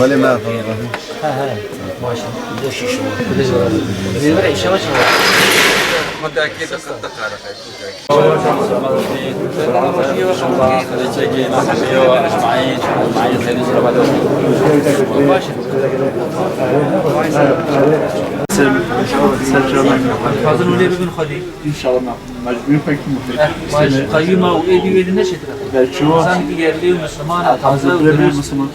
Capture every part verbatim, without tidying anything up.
Belê me. He, he. Baş. Zêde inşallah çalar. Hazir wile bibin xwedî. İnşallah. Baş, qeyûma û êdî wê di neşê tira. Belki o. Sanki yerli Müslüman, hazır, hazır, dürüst. Müslüman.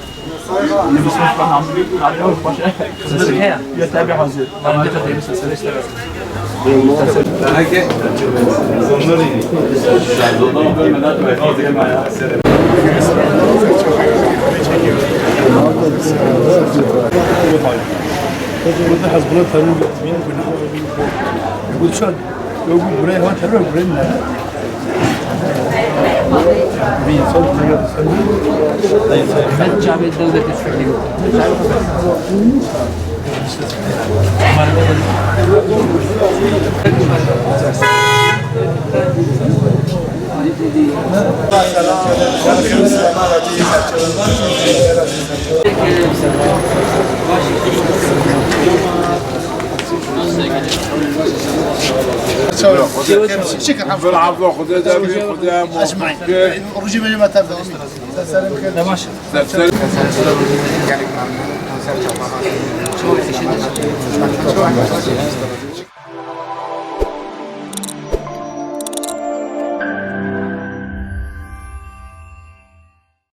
Yunus Başkan hamdi, hamdi hoş başkan. Hazır ya. Ya tabii hazır. Tamam, tamam. Burada Hezbollah terör örgütü. Gülşen. Yok, bu buraya var, terör buraya ne? Bir insan buraya sen. Hükümet cami devleti sürdü. Şükür, elhamdülillah. Xwedê de bî, Xwedê muweffiq ke. Rojî me jî me tev de. Ser serim ke. Ser serim.